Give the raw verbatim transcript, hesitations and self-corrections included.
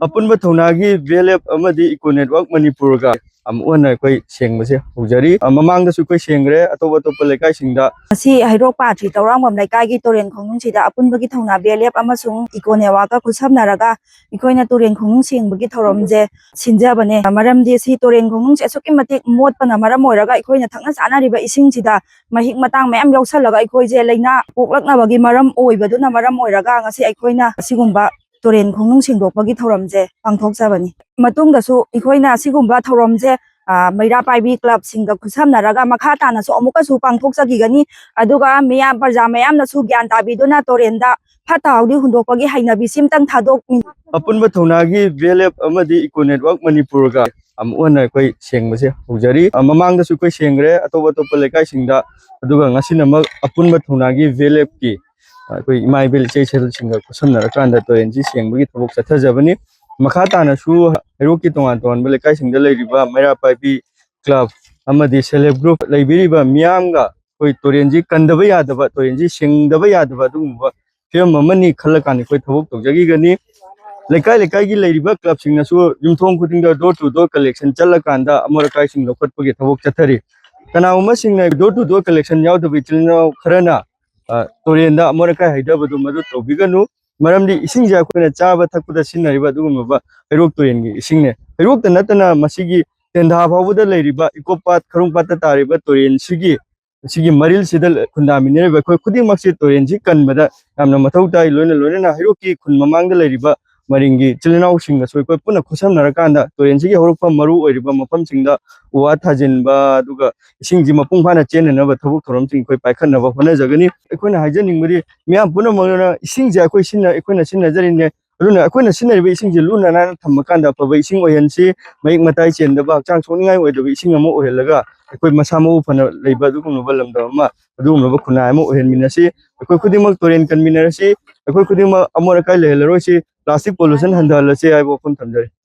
ꯑꯄꯨꯟꯕ ꯊꯧꯅꯥꯒꯤ B L F ꯑꯃꯗꯤ eco network ꯃꯅꯤꯄꯨꯔꯒ ꯑꯃꯨꯛ ꯍꯟꯅ ꯑꯩꯈꯣꯏ ꯁꯦꯡꯕꯁꯦ ꯍꯧꯖꯔꯤ꯫ ꯑ, ꯃꯃꯥꯡꯗꯁꯨ ꯑꯩꯈꯣꯏ ꯁꯦꯡꯈ꯭ꯔꯦ ꯑꯇꯣꯞ ꯑꯇꯣꯞꯄ ꯂꯩꯀꯥꯏꯁꯤꯡꯗ꯫ ꯉꯁꯤ ꯍꯩꯔꯣꯛ ꯄꯥꯊ꯭ꯔꯤ ꯇꯧꯔꯥꯡꯕꯝ ꯂꯩꯀꯥꯏꯒꯤ ꯇꯨꯔꯦꯟ ꯈꯣꯡꯅꯨꯡꯁꯤꯗ ꯑꯄꯨꯟꯕꯒꯤ ꯊꯧꯅꯥ ꯕꯤ ꯑꯦꯜ ꯑꯦꯐ ꯑꯃꯁꯨꯡ ꯏꯀꯣ ꯅꯦꯠꯋꯥꯔꯛꯀ ꯈꯨꯠꯁꯝꯅꯔꯒ ꯑꯩꯈꯣꯏꯅ ꯇꯨꯔꯦꯟ ꯈꯣꯡꯅꯨꯡ ꯁꯦꯡꯕꯒꯤ ꯊꯧꯔꯝꯁꯦ ꯁꯤꯟꯖꯕꯅꯦ꯫ ꯃꯔꯝꯗꯤ ꯁꯤ ꯇꯨꯔꯦꯟ ꯈꯣꯡꯅꯨꯡꯁꯦ ꯑꯁꯨꯛꯀꯤ ꯃꯇꯤꯛ ꯃꯣꯠꯄꯅ ꯃꯔꯝ ꯑꯣꯏꯔꯒ ꯑꯩꯈꯣꯏꯅ ꯊꯛꯅ ꯆꯥꯅꯔꯤꯕ ꯏꯁꯤꯡꯁꯤꯗ ꯃꯍꯤꯛ ꯃꯇꯥꯡ ꯃꯌꯥꯝ ꯌꯥꯎꯁꯜꯂꯒ ꯑꯩꯈꯣꯏꯁꯦ ꯂꯥꯏꯅꯥ ꯄꯣꯛꯂꯛꯅꯕꯒꯤ ꯃꯔꯝ ꯑꯣꯏꯕꯗꯨꯅ ꯃꯔꯝ ꯑꯣꯏꯔꯒ ꯉꯁꯤ ꯑꯩꯈꯣꯏꯅ ꯑꯁꯤꯒꯨꯝꯕ ꯇꯨꯔꯦꯟ ꯈꯣꯡꯅꯨꯡ ꯁꯦꯡꯗꯣꯛꯄꯒꯤ ꯊꯧꯔꯝꯁꯦ ꯄꯥꯡꯊꯣꯛꯆꯕꯅꯤ꯫ ꯃꯇꯨꯡꯗꯁꯨ ꯑꯩꯈꯣꯏꯅ ꯑꯁꯤꯒꯨꯝꯕ ꯊꯧꯔꯝꯁꯦ, ꯑ, ꯃꯩꯔꯥ ꯄꯥꯏꯕꯤ ꯀ꯭ꯂꯕꯁꯤꯡꯒ ꯈꯨꯠꯁꯝꯅꯔꯒ ꯃꯈꯥ ꯇꯥꯅꯁꯨ ꯑꯃꯨꯛꯀꯁꯨ ꯄꯥꯡꯊꯣꯛꯆꯈꯤꯒꯅꯤ꯫ ꯑꯗꯨꯒ ꯃꯤꯌꯥꯝ ꯄ꯭ꯔꯖꯥ ꯃꯌꯥꯝꯅꯁꯨ ꯒ꯭ꯌꯥꯟ ꯇꯥꯕꯤꯗꯨꯅ ꯇꯨꯔꯦꯟꯗ ꯐꯠꯇ ꯍꯥꯎꯗꯤ ꯍꯨꯟꯗꯣꯛꯄꯒꯤ ꯍꯩꯅꯕꯤꯁꯤꯝꯇꯪ ꯊꯥꯗꯣꯛꯃꯤ꯫ ꯑꯄꯨꯟꯕ ꯊꯧꯅꯥꯒꯤ ꯕꯤ ꯑꯦꯜ ꯑꯦꯐ ꯑꯃꯗꯤ ꯏꯀꯣ ꯅꯦꯠꯋꯥꯔꯛ ꯃꯅꯤꯄꯨꯔꯒ ꯑꯃꯨꯛ ꯍꯟꯅ ꯑꯩꯈꯣꯏ ꯁꯦꯡꯕꯁꯦ ꯍꯧꯖꯔꯤ꯫ ꯑ, ꯃꯃꯥꯡꯗꯁꯨ ꯑꯩꯈꯣꯏ ꯁꯦꯡꯈ꯭ꯔꯦ ꯑꯇꯣꯞ ꯑꯇꯣꯞꯄ ꯂꯩꯀꯥꯏꯁꯤꯡꯗ꯫ ꯑꯗꯨꯒ ꯉꯁꯤꯅ ꯑꯃꯨꯛ ꯑꯄꯨꯟꯕ ꯊꯧꯅꯥꯒꯤ ꯕꯤ ꯑꯦꯜ ꯑꯦꯐꯀꯤ, ꯑ, ꯑꯩꯈꯣꯏ ꯏꯃꯥ ꯏꯕꯦꯜ ꯏꯆꯦ ꯏꯆꯜꯁꯤꯡꯒ ꯈꯨꯠꯁꯝꯅꯔꯀꯥꯟꯗ ꯇꯨꯔꯦꯟꯁꯤ ꯁꯦꯡꯕꯒꯤ ꯊꯕꯛ ꯆꯠꯊꯖꯕꯅꯤ꯫ ꯃꯈꯥ ꯇꯥꯅꯁꯨ ꯍꯩꯔꯣꯛꯀꯤ ꯇꯣꯉꯥꯟ ꯇꯣꯉꯥꯟꯕ ꯂꯩꯀꯥꯏꯁꯤꯡꯗ ꯂꯩꯔꯤꯕ ꯃꯩꯔꯥ ꯄꯥꯏꯕꯤ ꯀ꯭ꯂꯕ ꯑꯃꯗꯤ ꯁꯦꯜꯐ ꯍꯦꯜꯞ ꯒ꯭ꯔꯨꯞ ꯂꯩꯕꯤꯔꯤꯕ ꯃꯤꯌꯥꯝꯒ ꯑꯩꯈꯣꯏ ꯇꯨꯔꯦꯟꯁꯤ ꯀꯟꯗꯕ ꯌꯥꯗꯕ, ꯇꯨꯔꯦꯟꯁꯤ ꯁꯦꯡꯗꯕ ꯌꯥꯗꯕ ꯑꯗꯨꯒꯨꯝꯕ ꯐꯤꯕꯝ ꯑꯃꯅꯤ ꯈꯜꯂꯀꯥꯟꯗ ꯑꯩꯈꯣꯏ ꯊꯕꯛ ꯇꯧꯖꯈꯤꯒꯅꯤ꯫ ꯂꯩꯀꯥꯏ ꯂꯩꯀꯥꯏꯒꯤ ꯂꯩꯔꯤꯕ ꯀ꯭ꯂꯕꯁꯤꯡꯅꯁꯨ ꯌꯨꯝꯊꯣꯡ ꯈꯨꯗꯤꯡꯗ door to door collection ꯆꯠꯂꯀꯥꯟꯗ ꯑꯃꯣꯠ ꯑꯀꯥꯏꯁꯤꯡ ꯂꯧꯈꯠꯄꯒꯤ ꯊꯕꯛ ꯆꯠꯊꯔꯤ꯫ ꯀꯅꯥꯒꯨꯝꯕꯁꯤꯡꯅ door to door collection ꯌꯥꯎꯗꯕ ꯏꯆꯤꯜ ꯏꯅꯥꯎ ꯈꯔꯅ, ꯑ, ꯇꯨꯔꯦꯟꯗ ꯑꯃꯣꯠ ꯑꯀꯥꯏ ꯍꯩꯊꯕꯗꯨ ꯃꯗꯨ ꯇꯧꯕꯤꯒꯅꯨ꯫ ꯃꯔꯝꯗꯤ ꯏꯁꯤꯡꯁꯦ ꯑꯩꯈꯣꯏꯅ ꯆꯥꯕ ꯊꯛꯄꯗ ꯁꯤꯖꯤꯟꯅꯔꯤꯕ ꯑꯗꯨꯒꯨꯝꯂꯕ ꯍꯩꯔꯣꯛ ꯇꯨꯔꯦꯟꯒꯤ ꯏꯁꯤꯡꯅꯦ꯫ ꯍꯩꯔꯣꯛꯇ ꯅꯠꯇꯅ ꯃꯁꯤꯒꯤ ꯇꯦꯟꯊꯥ ꯐꯥꯎꯕꯗ ꯂꯩꯔꯤꯕ ꯏꯀꯣ ꯄꯥꯠ, ꯈꯔꯨꯡ ꯄꯥꯠꯇ ꯇꯥꯔꯤꯕ ꯇꯨꯔꯦꯟꯁꯤꯒꯤ, ꯁꯤꯒꯤ ꯃꯔꯤꯜꯁꯤꯗ ꯈꯨꯟꯗꯥꯃꯤꯟꯅꯔꯤꯕ ꯑꯩꯈꯣꯏ ꯈꯨꯗꯤꯡꯃꯛꯁꯤ ꯇꯨꯔꯦꯟꯁꯤ ꯀꯟꯕꯗ ꯌꯥꯝꯅ ꯃꯊꯧ ꯇꯥꯏ꯫ ꯂꯣꯏꯅ ꯂꯣꯏꯅꯅ ꯍꯩꯔꯣꯛꯀꯤ ꯈꯨꯟ ꯃꯃꯥꯡꯗ ꯂꯩꯔꯤꯕ ꯃꯔꯤꯡꯒꯤ ꯏꯆꯤꯜ ꯏꯅꯥꯎꯁꯤꯡꯒꯁꯨ ꯑꯩꯈꯣꯏ ꯄꯨꯟꯅ ꯈꯨꯠꯁꯝꯅꯔꯀꯥꯟꯗ ꯇꯨꯔꯦꯟꯁꯤꯒꯤ ꯍꯧꯔꯛꯐꯝ ꯃꯔꯨ ꯑꯣꯏꯔꯤꯕ ꯃꯐꯝꯁꯤꯡꯗ ꯎ ꯋꯥ ꯊꯥꯖꯤꯟꯕ, ꯑꯗꯨꯒ ꯏꯁꯤꯡꯁꯤ ꯃꯄꯨꯡ ꯐꯥꯅ ꯆꯦꯟꯅꯅꯕ ꯊꯕꯛ ꯊꯧꯔꯝꯁꯤꯡ ꯑꯩꯈꯣꯏ ꯄꯥꯏꯈꯠꯅꯕ ꯍꯣꯠꯅꯖꯒꯅꯤ꯫ ꯑꯩꯈꯣꯏꯅ ꯍꯥꯏꯖꯅꯤꯡꯕꯗꯤ ꯃꯤꯌꯥꯝ ꯄꯨꯝꯅꯃꯛꯅ ꯏꯁꯤꯡꯁꯦ ꯑꯩꯈꯣꯏ ꯁꯤꯖꯤꯟꯅ-, ꯑꯩꯈꯣꯏꯅ ꯁꯤꯖꯤꯟꯅꯖꯔꯤꯅꯦ꯫ ꯑꯗꯨꯅ ꯑꯩꯈꯣꯏꯅ ꯁꯤꯖꯤꯟꯅꯔꯤꯕ ꯏꯁꯤꯡꯁꯦ ꯂꯨ ꯅꯥꯟꯅ ꯊꯝꯃꯀꯥꯟꯗ ꯑꯐꯕ ꯏꯁꯤꯡ ꯑꯣꯏꯍꯟꯁꯤ, ꯃꯍꯤꯛ ꯃꯇꯥꯏ ꯆꯦꯟꯗꯕ, ꯍꯛꯆꯥꯡ ꯁꯣꯛꯅꯤꯡꯉꯥꯏ ꯑꯣꯏꯗꯕ ꯏꯁꯤꯡ ꯑꯃ ꯑꯣꯏꯍꯜꯂꯒ ꯑꯩꯈꯣꯏ ꯃꯁꯥ ꯃꯎ ꯐꯅ ꯂꯩꯕ ꯑꯗꯨꯒꯨꯝꯂꯕ ꯂꯝꯗꯝ ꯑꯃ, ꯑꯗꯨꯒꯨꯝꯂꯕ ꯈꯨꯟꯅꯥꯏ ꯑꯃ ꯑꯣꯏꯍꯟꯃꯤꯟꯅꯁꯤ꯫ ꯑꯩꯈꯣꯏ ꯈꯨꯗꯤꯡꯃꯛ ꯇꯨꯔꯦꯟ ꯀꯟꯃꯤꯟꯅꯔꯁꯤ, ꯑꯩꯈꯣꯏ ꯈꯨꯗꯤꯡꯃꯛ ꯑꯃꯣꯠ ꯑꯀꯥꯏ ꯂꯩꯍꯜꯂꯔꯣꯏꯁꯤ, plastic pollution ꯍꯟꯊꯍꯜꯂꯁꯤ ꯍꯥꯏꯕ ꯋꯥꯐꯝ ꯊꯝꯖꯔꯤ꯫